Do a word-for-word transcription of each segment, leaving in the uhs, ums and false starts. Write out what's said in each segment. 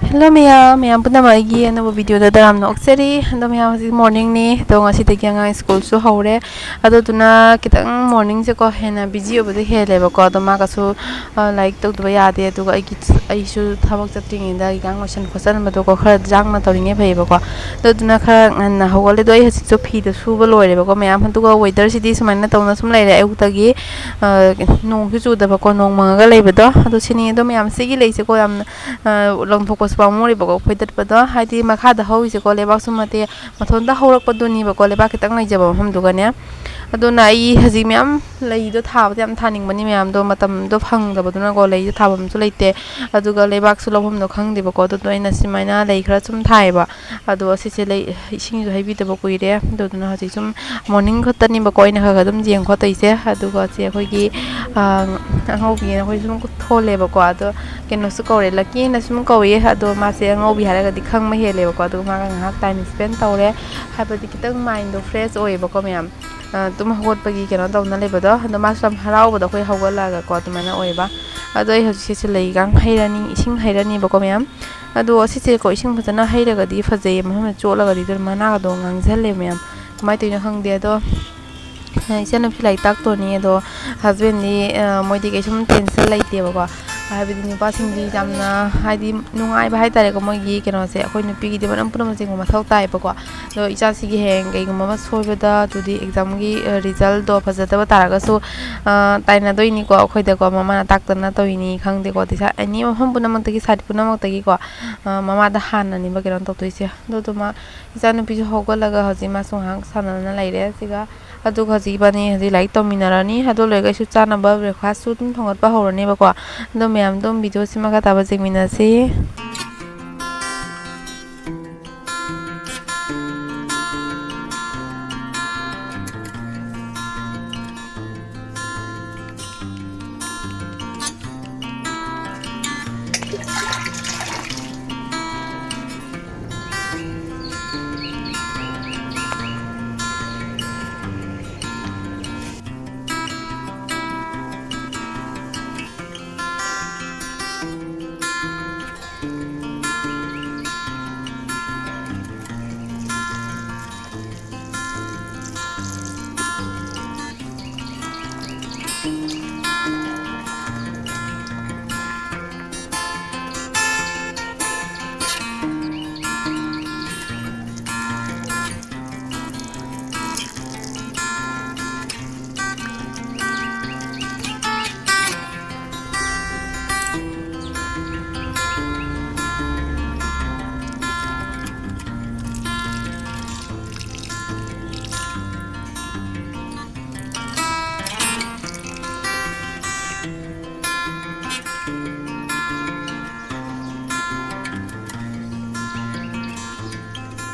Hello ꯃꯌꯥꯝ, ꯃꯌꯥꯝ ꯄꯨꯝꯅꯃꯛ ꯑꯩꯒꯤ ꯑꯅꯧꯕ ꯚꯤꯗꯤꯑꯣꯗ ꯇꯔꯥꯝꯅ ꯑꯣꯛꯆꯔꯤ꯫ ꯑꯗꯣ ꯃꯌꯥꯝ, ꯍꯧꯖꯤꯛ ꯃꯣꯔꯅꯤꯡꯅꯤ꯫ ꯑꯗꯣ ꯉꯁꯤꯗꯒꯤ ꯑꯉꯥꯡ ꯁ꯭ꯀꯨꯜꯁꯨ ꯍꯧꯔꯦ꯫ ꯑꯗꯨꯗꯨꯅ ꯈꯤꯇꯪ ꯃꯣꯔꯅꯤꯡꯁꯦꯀꯣ ꯍꯦꯟꯅ ꯕꯤꯖꯤ ꯑꯣꯏꯕꯗꯣ ꯍꯦꯜꯂꯦꯕꯀꯣ꯫ ꯑꯗꯣ ꯃꯥꯒꯁꯨ, ꯑ, ꯂꯥꯏꯔꯤꯛ ꯇꯧꯗꯕ ꯌꯥꯗꯦ꯫ ꯑꯗꯨꯒ ꯑꯩꯒꯤ, ꯑꯩꯁꯨ ꯊꯕꯛ ꯆꯠꯇ꯭ꯔꯤꯉꯩꯗ ꯑꯉꯥꯡ ꯂꯣꯏꯁꯟ ꯈꯣꯠꯆꯟꯕꯗꯣꯀꯣ ꯈꯔ ꯌꯥꯡꯅ ꯇꯧꯔꯤꯉꯩ ꯐꯩꯌꯦꯕꯀꯣ꯫ ꯑꯗꯨꯗꯨꯅ ꯈꯔ ꯉꯟꯅ ꯍꯧꯒꯠꯂꯦ꯫ ꯑꯗꯣ ꯑꯩ ꯍꯧꯖꯤꯛꯁꯨ ꯐꯤꯗꯣ ꯁꯨꯕ ꯂꯣꯏꯔꯦꯕꯀꯣ ꯃꯌꯥꯝ꯫ ꯑꯗꯨꯒ ꯋꯦꯗꯔꯁꯤꯗꯤ ꯁꯨꯃꯥꯏꯅ ꯇꯧꯅ ꯁꯨꯝ ꯂꯩꯔꯦ ꯑꯌꯨꯛꯇꯒꯤ, ꯑ, ꯅꯣꯡꯁꯨ ꯆꯨꯗꯕꯀꯣ, ꯅꯣꯡ ꯃꯪꯉꯒ ꯂꯩꯕꯗꯣ꯫ ꯑꯗꯣ ꯁꯤꯅꯤ꯫ ꯑꯗꯣ ꯃꯌꯥꯝ, ꯁꯤꯒꯤ ꯂꯩꯁꯦꯀꯣ ꯌꯥꯝꯅ ꯑ, ꯂꯪꯊꯣꯛꯄꯁꯨ ꯄꯥꯝꯃꯨꯔꯦꯕꯀꯣ, ꯐꯣꯏꯗꯠꯄꯗꯣ꯫ ꯍꯥꯏꯗꯤ ꯃꯈꯥꯗ ꯍꯧꯔꯤꯁꯦꯀꯣ, ꯂꯩꯕꯥꯛꯁꯨ ꯅꯠꯇꯦ, ꯃꯊꯣꯟꯗ ꯍꯧꯔꯛꯄꯗꯨꯅꯤꯕꯀꯣ, ꯂꯩꯕꯥꯛ ꯈꯤꯇꯪ ꯂꯩꯖꯕ ꯃꯐꯝꯗꯨꯒꯅꯦ꯫ ꯑꯗꯨꯅ ꯑꯩ ꯍꯧꯖꯤꯛ ꯃꯌꯥꯝ ꯂꯩꯗꯣ ꯊꯥꯕꯗ ꯌꯥꯝ ꯊꯥꯅꯤꯡꯕꯅꯤ ꯃꯌꯥꯝꯗꯣ, ꯃꯇꯝꯗꯣ ꯐꯪꯗꯕꯗꯨꯅꯀꯣ, ꯂꯩꯗꯣ ꯊꯥꯐꯝꯁꯨ ꯂꯩꯇꯦ, ꯑꯗꯨꯒ ꯂꯩꯕꯥꯛꯁꯨ ꯂꯧꯐꯝꯗꯣ ꯈꯪꯗꯦꯕꯀꯣ꯫ ꯑꯗꯨꯗꯣ ꯑꯩꯅ ꯁꯨꯃꯥꯏꯅ ꯂꯩ ꯈꯔ ꯁꯨꯝ ꯊꯥꯏꯌꯦꯕ꯫ ꯑꯗꯣ ꯑꯁꯤꯁꯦ ꯂꯩ, ꯏꯁꯤꯡꯁꯨ ꯍꯩꯕꯤꯗꯕ ꯀꯨꯏꯔꯦ, ꯑꯗꯨꯗꯨꯅ ꯍꯧꯖꯤꯛ ꯁꯨꯝ ꯃꯣꯔꯅꯤꯡ ꯈꯛꯇꯅꯦꯕꯀꯣ ꯑꯩꯅ ꯈꯔ ꯈꯔ ꯑꯗꯨꯝ ꯌꯦꯡ ꯈꯣꯠꯇꯣꯏꯁꯦ꯫ ꯑꯗꯨꯒ ꯁꯤ ꯑꯩꯈꯣꯏꯒꯤ, ꯑ, ꯑꯉꯧꯕꯤꯅ ꯑꯩꯈꯣꯏ ꯁꯨꯝ ꯊꯣꯜꯂꯦꯕꯀꯣ꯫ ꯑꯗꯣ ꯀꯩꯅꯣꯁꯨ ꯀꯧꯔꯦ, ꯂꯛꯀꯤꯅ ꯁꯨꯝ ꯀꯧꯏ꯫ ꯑꯗꯣ ꯃꯥꯁꯦ ꯑꯉꯧꯕꯤ ꯍꯥꯏꯔꯒꯗꯤ ꯈꯪꯕ ꯍꯦꯜꯂꯦꯕꯀꯣ꯫ ꯑꯗꯨꯒ ꯃꯥꯒ ꯉꯥꯏꯍꯥꯛ ꯇꯥꯏꯝ ꯁ꯭ꯄꯦꯟ ꯇꯧꯔꯦ, ꯍꯥꯏꯕꯗꯤ ꯈꯤꯇꯪ ꯃꯥꯏꯟꯗꯣ ꯐ꯭ꯔꯦꯁ ꯑꯣꯏꯌꯦꯕꯀꯣ ꯃꯌꯥꯝ꯫ ꯑ, ꯇꯨꯝ ꯍꯧꯒꯠꯄꯒꯤ ꯀꯩꯅꯣ ꯇꯧꯅ ꯂꯩꯕꯗꯣ꯫ ꯑꯗꯣ ꯃꯥꯁꯨ ꯌꯥꯝ ꯍꯔꯥꯎꯕꯗꯣ ꯑꯩꯈꯣꯏ ꯍꯧꯒꯠꯂꯛꯑꯒꯀꯣ ꯑꯗꯨꯃꯥꯏꯅ ꯑꯣꯏꯌꯦꯕ꯫ ꯑꯗꯣ ꯑꯩ ꯍꯧꯖꯤꯛꯁꯦ ꯁꯤ ꯂꯩꯒ ꯍꯩꯔꯅꯤ, ꯏꯁꯤꯡ ꯍꯩꯔꯅꯤꯕꯀꯣ ꯃꯌꯥꯝ꯫ ꯑꯗꯣ ꯑꯁꯤꯁꯦꯀꯣ ꯏꯁꯤꯡ ꯐꯖꯅ ꯍꯩꯔꯒꯗꯤ ꯐꯖꯩꯌꯦ, ꯃꯐꯝꯗ ꯆꯣꯠꯂꯒꯗꯤ꯫ ꯑꯗꯨꯅ ꯃꯅꯥꯒꯗꯣ ꯉꯥꯡꯁꯜꯂꯦ ꯃꯌꯥꯝ꯫ ꯀꯃꯥꯏꯅ ꯇꯧꯔꯤꯅꯣ ꯈꯪꯗꯦ꯫ ꯑꯗꯣ ꯏꯆꯟꯅꯨꯄꯤ ꯂꯥꯏꯔꯤꯛ ꯇꯥꯛꯇꯣꯏꯅꯤ꯫ ꯑꯗꯣ ꯍꯁꯕꯦꯟꯗꯤ, ꯑ, ꯃꯣꯏꯗꯤ ꯀꯩꯁꯨꯝ ꯇꯦꯟꯁꯟ ꯂꯩꯇꯦꯕꯀꯣ꯫ ꯍꯥꯏꯕꯗꯤ ꯅꯨꯄꯥꯁꯤꯡꯗꯤ ꯌꯥꯝꯅ, ꯍꯥꯏꯗꯤ, ꯅꯨꯡꯉꯥꯏꯕ ꯍꯥꯏꯇꯥꯔꯦꯀꯣ꯫ ꯃꯣꯏꯒꯤ ꯀꯩꯅꯣꯁꯦ ꯑꯩꯈꯣꯏ ꯅꯨꯄꯤꯒꯤꯗꯤ ꯃꯅꯝ ꯄꯨꯝꯅꯃꯛ ꯆꯤꯡꯕ ꯃꯊꯧ ꯇꯥꯏꯌꯦꯕꯀꯣ꯫ ꯑꯗꯣ ꯏꯆꯥꯁꯤꯒꯤ ꯍꯌꯦꯡ ꯀꯩꯒꯨꯝꯕ ꯑꯃ ꯁꯣꯏꯕꯗ, ꯑꯗꯨꯗꯤ ꯑꯦꯛꯖꯥꯝꯒꯤ, ꯑ, ꯔꯤꯖꯜꯗꯣ ꯐꯖꯗꯕ ꯇꯥꯔꯒꯁꯨ, ꯑ, ꯇꯥꯏꯅꯗꯣꯏꯅꯤꯀꯣ ꯑꯩꯈꯣꯏꯗꯀꯣ꯫ ꯃꯃꯥꯅ ꯇꯥꯛꯇꯅ ꯇꯧꯔꯤꯅꯤ ꯈꯪꯗꯦꯀꯣ꯫ ꯗꯤꯁꯥ-, ꯑꯦꯅꯤ ꯃꯐꯝ ꯄꯨꯝꯅꯃꯛꯇꯒꯤ, ꯁꯥꯏꯠ ꯄꯨꯝꯅꯃꯛꯇꯒꯤꯀꯣ, ꯑ, ꯃꯃꯥꯗ ꯍꯥꯟꯅꯅꯤꯕ ꯀꯩꯅꯣ ꯇꯧꯗꯣꯏꯁꯦ꯫ ꯑꯗꯨꯗꯨꯃ ꯏꯆꯥꯅꯨꯄꯤꯁꯨ ꯍꯧꯒꯠꯂꯒ ꯍꯧꯖꯤꯛ ꯃꯥꯁꯨ ꯉꯥꯏꯍꯥꯛ ꯁꯥꯟꯅꯗꯅ ꯂꯩꯔꯦ ꯑꯁꯤꯒ꯫ ꯑꯗꯨꯒ ꯍꯧꯖꯤꯛ ꯏꯕꯥꯅꯤ ꯍꯧꯖꯤꯛ ꯂꯥꯏꯔꯤꯛ ꯇꯧꯃꯤꯟꯅꯔꯅꯤ꯫ ꯑꯗꯨ ꯂꯣꯏꯔꯒ ꯑꯩꯁꯨ ꯆꯥꯅꯕ ꯕ꯭ꯔꯦꯛꯐꯥꯁꯁꯨ ꯑꯗꯨꯝ ꯊꯣꯡꯒꯠꯄ ꯍꯧꯔꯅꯦꯕꯀꯣ꯫ ꯑꯗꯣ ꯃꯌꯥꯝ ꯑꯗꯨꯝ ꯚꯤꯗꯤꯑꯣꯁꯤ ꯃꯈꯥ ꯇꯥꯕ ꯌꯦꯡꯃꯤꯟꯅꯁꯤ꯫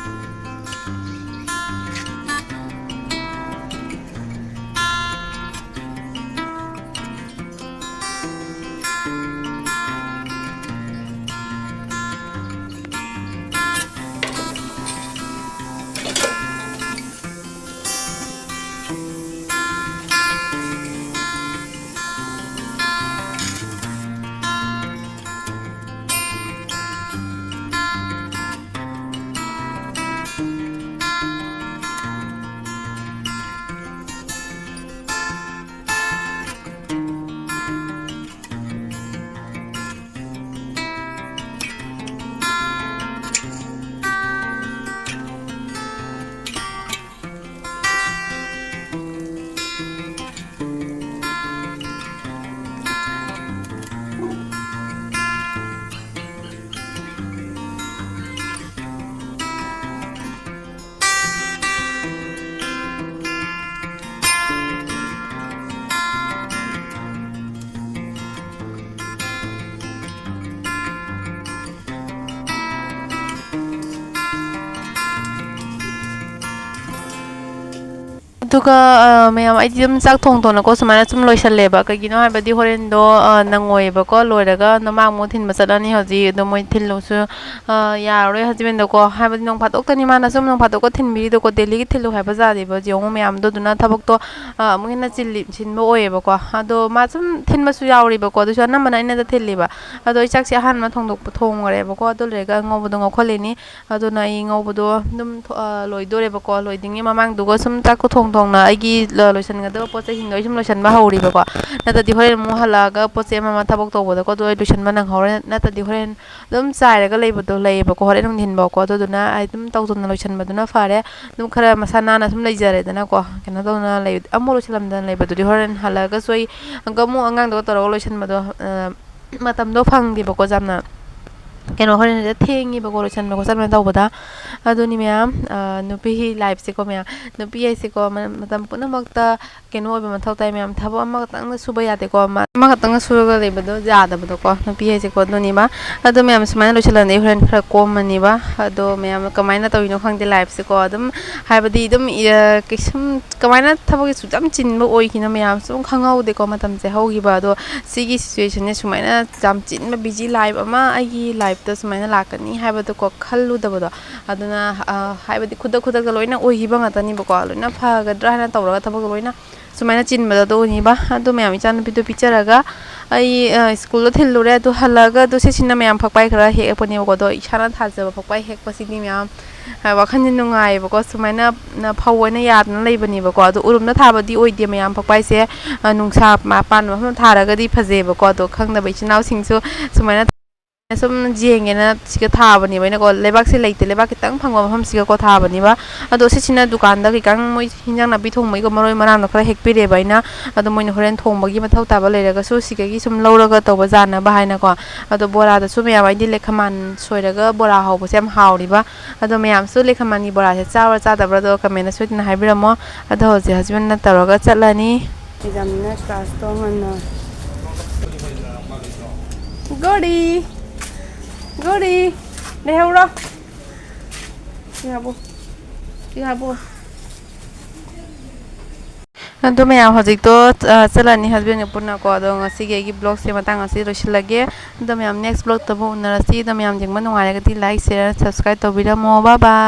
ꯑꯗꯨꯒ, ꯑ, ꯃꯌꯥꯝ, ꯑꯩꯗꯤ ꯑꯗꯨꯝ ꯆꯥꯛ ꯊꯣꯡ ꯊꯣꯡꯅꯀꯣ ꯁꯨꯃꯥꯏꯅ ꯁꯨꯝ ꯂꯣꯏꯁꯜꯂꯦꯕ꯫ ꯀꯩꯒꯤꯅꯣ ꯍꯥꯏꯕꯗꯤ ꯍꯣꯔꯦꯟꯗꯣ, ꯑ, ꯅꯪꯉꯣꯏꯌꯦꯕꯀꯣ꯫ ꯂꯣꯏꯔꯒ ꯅꯃꯥ ꯑꯃꯨꯛ ꯊꯤꯟꯕ ꯆꯠꯂꯅꯤ ꯍꯧꯖꯤꯛ꯫ ꯑꯗꯣ ꯃꯣꯏ ꯊꯤꯜꯂꯨꯁꯨ, ꯑ, ꯌꯥꯔꯔꯣꯏ ꯍꯁꯕꯦꯟꯗꯀꯣ꯫ ꯍꯥꯏꯕꯗꯤ ꯅꯣꯡ ꯐꯥꯗꯣꯛꯇꯅꯤ ꯃꯥꯅ ꯁꯨꯝ ꯅꯣꯡ ꯐꯥꯗꯣꯛꯀ ꯊꯤꯟꯕꯤꯔꯤꯗꯣꯀꯣ꯫ ꯗꯦꯂꯤꯒꯤ ꯊꯤꯜꯂꯨ ꯍꯥꯏꯕ ꯌꯥꯗꯦꯕ꯫ ꯍꯧꯖꯤꯛ ꯌꯦꯡꯉꯨ ꯃꯌꯥꯝꯗꯣ ꯑꯗꯨꯅ ꯊꯕꯛꯇꯣ, ꯑ, ꯑꯃꯨꯛ ꯍꯦꯟꯅ ꯆꯤꯜꯂꯤ, ꯆꯤꯟꯕ ꯑꯣꯏꯌꯦꯕꯀꯣ꯫ ꯑꯗꯣ ꯃꯥ ꯁꯨꯝ ꯊꯤꯟꯕꯁꯨ ꯌꯥꯎꯔꯤꯕꯀꯣ꯫ ꯑꯗꯨꯁꯨ ꯑꯅꯝꯕꯅ ꯑꯩꯅꯗ ꯊꯤꯜꯂꯤꯕ꯫ ꯑꯗꯣ ꯑꯩ ꯆꯥꯛꯁꯦ ꯑꯍꯥꯟꯕ ꯊꯣꯡꯗꯣꯛꯄ, ꯊꯣꯡꯈ꯭ꯔꯦꯕꯀꯣ꯫ ꯑꯗꯨ ꯂꯣꯏꯔꯒ ꯑꯉꯧꯕꯗꯣ ꯉꯧꯈꯠꯂꯤꯅꯤ꯫ ꯑꯗꯨꯅ ꯑꯩ ꯉꯧꯕꯗꯣ ꯑꯗꯨꯝ ꯊꯣ-, ꯑ, ꯂꯣꯏꯗꯣꯔꯦꯕꯀꯣ꯫ ꯂꯣꯏꯗ꯭ꯔꯤꯉꯩ ꯃꯃꯥꯡꯗꯨꯒ ꯁꯨꯝ ꯆꯥꯛꯇꯣ ꯊꯣꯡ ꯊꯣꯡꯅ ꯑꯩꯒꯤ ꯂ-, ꯂꯣꯏꯁꯤꯟꯒꯗꯕ ꯄꯣꯠ ꯆꯩꯁꯤꯡꯗꯣ ꯑꯩ ꯁꯨꯝ ꯂꯣꯏꯁꯤꯟꯕ ꯍꯧꯔꯤꯕꯀꯣ꯫ ꯅꯠꯇ꯭ꯔꯗꯤ ꯍꯣꯔꯦꯟ ꯑꯃꯨꯛ ꯍꯜꯂꯛꯑꯒ ꯄꯣꯠ ꯆꯩ ꯑꯃ ꯑꯃ ꯊꯕꯛ ꯇꯧꯕꯗꯀꯣ, ꯑꯗꯨ ꯑꯩ ꯂꯣꯏꯁꯤꯟꯕ ꯅꯪꯍꯧꯔꯣꯏ꯫ ꯅꯠꯇ꯭ꯔꯗꯤ ꯍꯣꯔꯦꯟ ꯑꯗꯨꯝ ꯆꯥꯏꯔꯒ ꯂꯩꯕꯗꯣ ꯂꯩꯌꯦꯕꯀꯣ, ꯍꯣꯔꯦꯟ ꯅꯨꯡꯊꯤꯟꯐꯥꯎꯀꯣ꯫ ꯑꯗꯨꯗꯨꯅ ꯑꯩ ꯑꯗꯨꯝ ꯇꯧꯗꯅ ꯂꯣꯏꯁꯤꯟꯕꯗꯨꯅ ꯐꯔꯦ꯫ ꯑꯗꯨꯝ ꯈꯔ ꯃꯁꯥ ꯅꯥꯟꯅ ꯁꯨꯝ ꯂꯩꯖꯔꯦꯗꯅꯀꯣ꯫ ꯀꯩꯅꯣ ꯇꯧꯗꯅ ꯂꯩ-, ꯑꯃꯨꯛ ꯂꯣꯏꯁꯤꯜꯂꯝꯗꯅ ꯂꯩꯕꯗꯨꯗꯤ ꯍꯣꯔꯦꯟ ꯍꯜꯂꯛꯑꯒꯁꯨ ꯑꯩ ꯑꯃꯨꯛ ꯑꯉꯥꯡꯗꯨꯒ ꯇꯧꯔꯒ ꯂꯣꯏꯁꯤꯟꯕꯗꯣ, ꯑ, ꯃꯇꯝꯗꯣ ꯐꯪꯗꯦꯕꯀꯣ ꯌꯥꯝꯅ꯫ ꯀꯩꯅꯣ, ꯍꯣꯔꯦꯟ ꯍꯦꯛꯇ ꯊꯦꯡꯉꯦꯕꯀꯣ ꯂꯣꯏꯁꯟꯕ ꯈꯣꯠꯆꯟꯕ ꯇꯧꯕꯗ꯫ ꯑꯗꯨꯅꯤ ꯃꯌꯥꯝ, ꯑ, ꯅꯨꯄꯤ ꯂꯥꯏꯐꯁꯦꯀꯣ ꯃꯌꯥꯝ, ꯅꯨꯄꯤ ꯍꯥꯏꯁꯦꯀꯣ ꯃ-, ꯃꯇꯝ ꯄꯨꯝꯅꯃꯛꯇ ꯀꯩꯅꯣ ꯑꯣꯏꯕ ꯃꯊꯧ ꯇꯥꯏ ꯃꯌꯥꯝ꯫ ꯊꯕꯛ ꯑꯃꯈꯛꯇꯪꯅ ꯁꯨꯕ ꯌꯥꯗꯦꯀꯣ, ꯃ-, ꯑꯃꯈꯛꯇꯪꯅ ꯁꯨꯔꯒ ꯂꯩꯕꯗꯣ ꯌꯥꯗꯕꯗꯣꯀꯣ, ꯅꯨꯄꯤ ꯍꯥꯏꯁꯦꯀꯣ꯫ ꯑꯗꯨꯅꯤꯕ꯫ ꯑꯗꯣ ꯃꯌꯥꯝ ꯁꯨꯃꯥꯏꯅ ꯂꯣꯏꯁꯤꯜꯂꯝꯗꯤ ꯍꯣꯔꯦꯟ ꯈꯔ ꯀꯣꯝꯃꯅꯤꯕ꯫ ꯑꯗꯣ ꯃꯌꯥꯝ ꯀꯃꯥꯏꯅ ꯇꯧꯔꯤꯅꯣ ꯈꯪꯗꯦ ꯂꯥꯏꯐꯁꯦꯀꯣ꯫ ꯑꯗꯨꯝ ꯍꯥꯏꯕꯗꯤ ꯑꯗꯨꯝ, ꯑ, ꯀꯩꯁꯨꯝ ꯀꯃꯥꯏꯅ ꯊꯕꯛꯁꯦ ꯁꯨꯛ ꯌꯥꯝ ꯆꯤꯟꯕ ꯑꯣꯏꯈꯤꯅꯣ ꯃꯌꯥꯝ ꯁꯨꯝ ꯈꯪꯍꯧꯗꯦꯀꯣ ꯃꯇꯝꯁꯦ ꯍꯧꯈꯤꯕ꯫ ꯑꯗꯣ ꯁꯤꯒꯤ ꯁꯤꯆꯨꯋꯦꯁꯟꯁꯦ ꯁꯨꯃꯥꯏꯅ ꯌꯥꯝ ꯆꯤꯟꯕ ꯕꯤꯖꯤ ꯂꯥꯏꯐ ꯑꯃ ꯑꯩꯒꯤ ꯂꯥꯏꯐꯇ ꯁꯨꯃꯥꯏꯅ ꯂꯥꯛꯀꯅꯤ ꯍꯥꯏꯕꯗꯣꯀꯣ ꯈꯜꯂꯨꯗꯕꯗꯣ꯫ ꯑꯗꯨꯅ, ꯑ, ꯍꯥꯏꯕꯗꯤ ꯈꯨꯗꯛ ꯈꯨꯗꯛꯇ ꯂꯣꯏꯅ ꯑꯣꯏꯈꯤꯕ ꯉꯥꯛꯇꯅꯤꯕꯀꯣ꯫ ꯂꯣꯏꯅ ꯐꯒꯗ꯭ꯔꯥ ꯍꯥꯏꯅ ꯇꯧꯔꯒ ꯊꯕꯛ ꯂꯣꯏꯅ ꯁꯨꯃꯥꯏꯅ ꯆꯤꯟꯕꯗꯣ ꯑꯗꯨ ꯑꯣꯏꯅꯤꯕ꯫ ꯑꯗꯨ ꯃꯌꯥꯝ ꯏꯆꯥꯅꯨꯄꯤꯗꯣ ꯄꯤꯖꯔꯒ ꯑꯩ, ꯑ, ꯁ꯭ꯀꯨꯜꯗ ꯊꯤꯜꯂꯨꯔꯦ꯫ ꯑꯗꯨ ꯍꯜꯂꯛꯑꯒ ꯑꯗꯨ ꯁꯤꯁꯤꯅ ꯃꯌꯥꯝ ꯐꯛꯄꯥꯏ ꯈꯔ ꯍꯦꯛꯂꯛꯄꯅꯦꯕꯀꯣ꯫ ꯑꯗꯣ ꯏꯁꯥꯅ ꯊꯥꯖꯕ ꯐꯛꯄꯥꯏ ꯍꯦꯛꯄꯁꯤꯗꯤ ꯃꯌꯥꯝ, ꯑ, ꯋꯥꯈꯜꯁꯦ ꯅꯨꯡꯉꯥꯏꯌꯦꯕꯀꯣ꯫ ꯁꯨꯃꯥꯏꯅ, ꯅ, ꯐꯧ ꯑꯣꯏꯅ ꯌꯥꯗꯅ ꯂꯩꯕꯅꯦꯕꯀꯣ꯫ ꯑꯗꯣ ꯎꯔꯨꯝꯗ ꯊꯥꯕꯗꯤ ꯑꯣꯏꯗꯦ ꯃꯌꯥꯝ ꯐꯛꯄꯥꯏꯁꯦ꯫ ꯑ, ꯅꯨꯡꯁꯥ ꯃꯄꯥꯟ ꯃꯐꯝ ꯊꯥꯔꯒꯗꯤ ꯐꯖꯩꯌꯦꯕꯀꯣ꯫ ꯑꯗꯣ ꯈꯪꯗꯕ ꯏꯆꯤꯟ ꯏꯅꯥꯎꯁꯤꯡꯁꯨ ꯁꯨꯃꯥꯏꯅ ꯁꯨꯝ ꯌꯦꯡꯒꯦꯅ ꯁꯤꯒ ꯊꯥꯕꯅꯦꯕ ꯑꯩꯅꯀꯣ꯫ ꯂꯩꯕꯥꯛꯁꯦ ꯂꯩꯇꯦ, ꯂꯩꯕꯥꯛ ꯈꯤꯇꯪ ꯐꯪꯕ ꯃꯐꯝꯁꯤꯒꯀꯣ ꯊꯥꯕꯅꯦꯕ꯫ ꯑꯗꯣ ꯁꯤꯁꯤꯅ ꯗꯨꯀꯥꯟꯗ ꯈꯤꯇꯪ ꯃꯣꯏ ꯍꯤꯟꯖꯥꯡ ꯅꯥꯄꯤ ꯊꯣꯡꯕꯒꯤꯀꯣ ꯃꯔꯣꯏ ꯃꯔꯥꯡꯗꯣ ꯈꯔ ꯍꯦꯛꯄꯤꯔꯦꯕ ꯑꯩꯅ꯫ ꯑꯗꯣ ꯃꯣꯏꯅ ꯍꯣꯔꯦꯟ ꯊꯣꯡꯕꯒꯤ ꯃꯊꯧ ꯇꯥꯕ ꯂꯩꯔꯒꯁꯨ ꯁꯤꯗꯒꯤ ꯁꯨꯝ ꯂꯧꯔꯒ ꯇꯧꯕ ꯌꯥꯅꯕ ꯍꯥꯏꯅꯀꯣ꯫ ꯑꯗꯣ ꯕꯣꯔꯥꯗꯁꯨ ꯃꯌꯥꯝ ꯑꯩꯗꯤ ꯂꯩꯈꯃꯥꯟ ꯁꯣꯏꯔꯒ ꯕꯣꯔꯥ ꯍꯧꯕꯁꯦ ꯌꯥꯝ ꯍꯥꯎꯔꯤꯕ꯫ ꯑꯗꯣ ꯃꯌꯥꯝꯁꯨ ꯂꯩꯈꯃꯥꯟꯒꯤ ꯕꯣꯔꯥꯁꯦ ꯆꯥꯕ꯭ꯔꯥ ꯆꯥꯗꯕ꯭ꯔꯥ ꯑꯗꯣ ꯀꯃꯦꯟꯗ ꯁꯣꯏꯗꯅ ꯍꯥꯏꯕꯤꯔꯝꯃꯣ꯫ ꯑꯗꯣ ꯍꯧꯖꯤꯛ ꯍꯁꯕꯦꯟꯅ ꯇꯧꯔꯒ ꯆꯠꯂꯅꯤ꯫ ꯑꯦꯛꯖꯥꯝꯅꯤꯅ ꯀ꯭ꯂꯥꯁꯇꯣ ꯉꯟꯅ꯫ ꯒꯣꯔꯤ! ꯒꯣꯔꯤ! ꯂꯩꯍꯧꯔꯣ! ꯁꯤ ꯍꯥꯞꯄꯣ꯫ ꯁꯤ ꯍꯥꯞꯄꯣ꯫ ꯑꯗꯣ ꯃꯌꯥꯝ, ꯍꯧꯖꯤꯛꯇꯣ ꯆꯠꯂꯅꯤ ꯍꯁꯕꯦꯟꯒ ꯄꯨꯟꯅꯀꯣ꯫ ꯑꯗꯣ ꯉꯁꯤꯒꯤ ꯑꯩꯒꯤ ꯕ꯭ꯂꯣꯛꯁꯦ ꯃꯇꯥꯡ ꯑꯁꯤ ꯂꯣꯏꯁꯤꯜꯂꯒꯦ꯫ ꯑꯗꯣ ꯃꯌꯥꯝ, ꯅꯦꯛꯁ ꯕ꯭ꯂꯣꯛꯇꯕꯨ ꯎꯅꯔꯁꯤ꯫ ꯑꯗꯣ ꯃꯌꯥꯝ, ꯌꯦꯡꯕ ꯅꯨꯡꯉꯥꯏꯔꯒꯗꯤ ꯂꯥꯏꯛ, ꯁꯤꯌꯔ, ꯁꯕꯁꯀ꯭ꯔꯥꯏꯕ ꯇꯧꯕꯤꯔꯝꯃꯣ꯫ ꯕꯥꯏ ꯕꯥꯏ꯫